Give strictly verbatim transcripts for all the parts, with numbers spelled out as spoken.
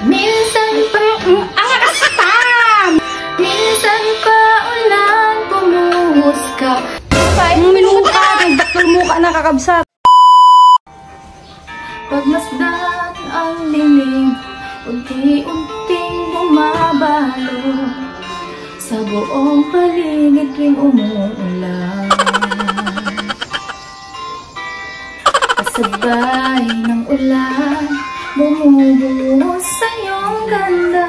Minsan pa, mm, ang lakas pa! Minsan pa ulan, bumuhos ka. Ang minuka, nagdakkel mo ka, nakakabsat. Pagmasdan ang dilim, unti-unting bumabalo sa buong paligid tuwing umuulan. Kasabay ng ulan, bumubuhos sa iyong ganda.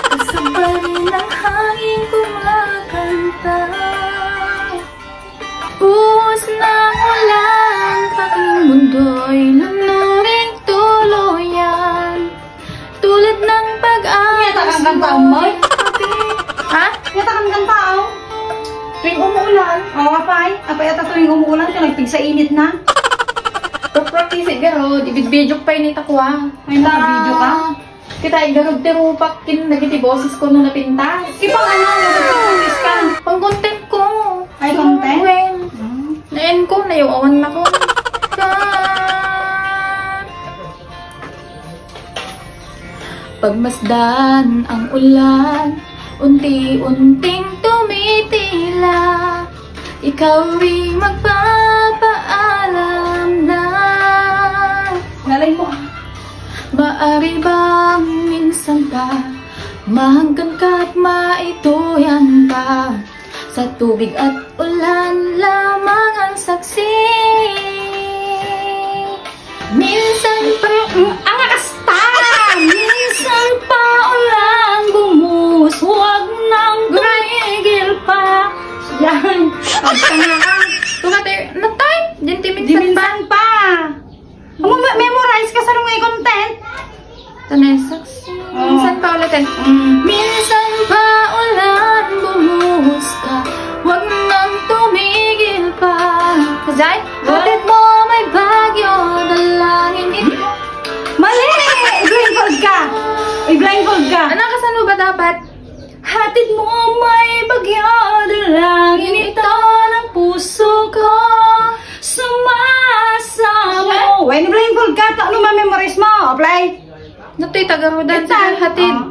Kasabay ng hangin kumakanta. Buhos ng ulan, aking mundo'y lunuring tuluyan. Tulad ng pag-alas Yata kang kanta, Amoy? Ha? Yata kang kanta, oh. Tuwing umuulan. Oo, apay. Apay, ata tuwing umuulan, ka nagpigsa init na. Practice it, garod. Ibidbidyo pa init ako, ah. Ay, naka-video ka? Kita, garod, ti rupak, kin, dagiti boses ko no napintas. Ipang ano, nagpigsa ka. Pang content ko. Ay, content? Gwen. Hmm. Naen ko, nayaw-awan na ko. Ka- Pagmasdan ang ulan, unti-unting tumitila. Ikaw rin magpapaalam na. Galing mo. Maari bang minsan pa, mahanggan ka at maituyan pa? Sa tubig at ulan lamang ang saksi. Minsan pa, mm, ang lakas pa! Minsan pa ulan bumuhos, huwag nang tumigil pa. Yan. Pagtanga ka. Tunga tayo. Natay! Diyan ti Di minsan pa. minsan pa. Amo, me-, memorize ka sa nung i-content? Tanay, saksi. Oo. Minsan pa ulit, eh. Mm. Minsan pa ulan, bumuhos ka. Huwag nang tumigil pa. Kajay? Hatid mo may bagyo, dalangin ito. Mali! I-blindfold ka. I-blindfold ka. Ano, kasano ba dapat? Hatid mo may bagyo, dalangin ito ng puso ko. Sumasamo. When blindfold ka, ta-, ano ma-memorize mo? Play. Natoy tagarudan Ito. sa hatid. Ah,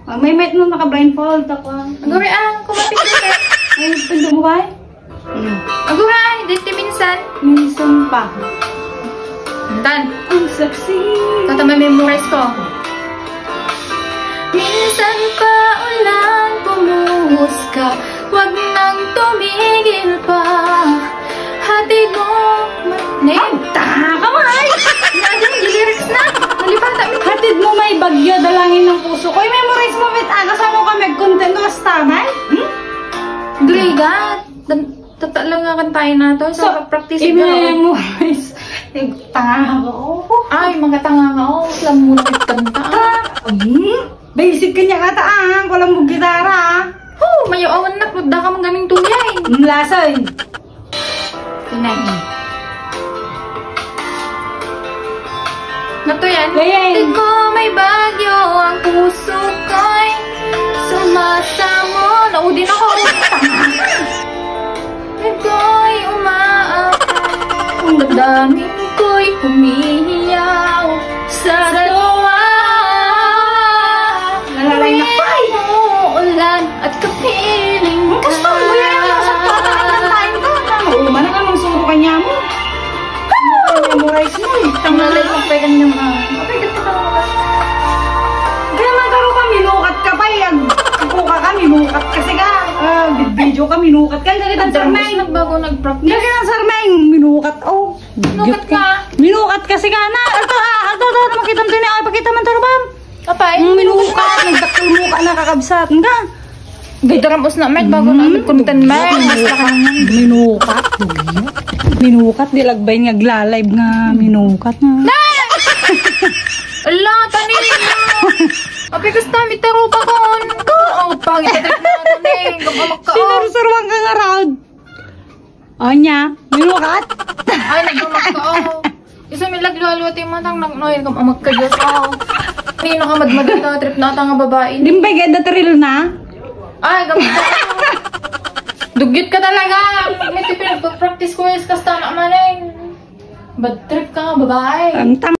ah. Ah, may met no naka-blindfold ako. Aguri, ah, kumapit ka. Ay, pindo mo ba? Mm. Aguri, ah, di ti minsan. Minsan pa. Antan. Ang saksi. Kata ma-memorize ko. Minsan pa ulan, bumuhos ka. Huwag nang tumigil pa. Hatid mo. Ne? Ay, tanga ka, May! Nga dyan, yung lyrics na. Nalipatan mo. Hatid mo may bagyo, dalangin ng puso ko. I-memorize mo, wait, ah, kasama ka mag-content, basta, May? Hmm? Gray God. Dan-, tata lang nga kantahin na to. So, So, practice ka. i-memorize. Yung tanga ako. Ay, mga tanga nga. Oh, alam mo na kanta. Ah, hmm? Basic kanya ata, ah. Walang gitara, ah. Oh, mayaw-awan na. Pudda ka manggaming tuyay. Ang lason. Kinay. Nato yan? Gayay. Tigko may bagyo ang puso ko'y sumasamo. Naudin ako. Ako'y umaabot. Ang damdamin ko'y humihiyaw sa tuwa. Lalalay na. Tuwing umuulan at kapiling Ang ka. Gusto mo yan, ang sakto ka ng time ko. Ano, umana ka, mangsuro ka niya mo. Ano, memorize mo eh. Tama na lang, pwede niya ma-, Kaya magaro ka, minukat ka pa eh. Ang kuka ka, minukat kasi ka. Ah, video ka, minukat ka. Ang galit ang Ang sarmay. Nagbago, nag-practice. Ang galit ang sarmay, minukat. Oh, Minukat Diyos ko. ka. Minukat kasi ka na. Ato, ah, ato, ato, ato, makita mo din eh. Ay, pakita man to, Rubam. Apay? Mm, minukat, nagdakkel mo ka, nakakabsat. Nga. Gay, daramos na, Meg, bago na Mm, nagkuntan, Meg. Minukat, dugyot. Minukat, dugyot. Minukat, di lagbayin nga agla-live nga minukat na. Ala, tani! Apay, kasta, may tarupa ko. Oh, pangit ka, tani. Gam-, amak ka, oh. Sinursuruan ka nga, Raud. O niya, minukat. Ay, nagmamak ka, oh. Isa may laglua-lua ti matang nagnoy, kam-, amak ka, Diyos, oh. Nino ka madmadi ka, trip na ata nga babae. Di ba, get the thrill na? Ay, gamit ka. Dugyot ka talaga. May tipil, practice ko is kasta na maning. Bad trip ka nga babae. Ang tang-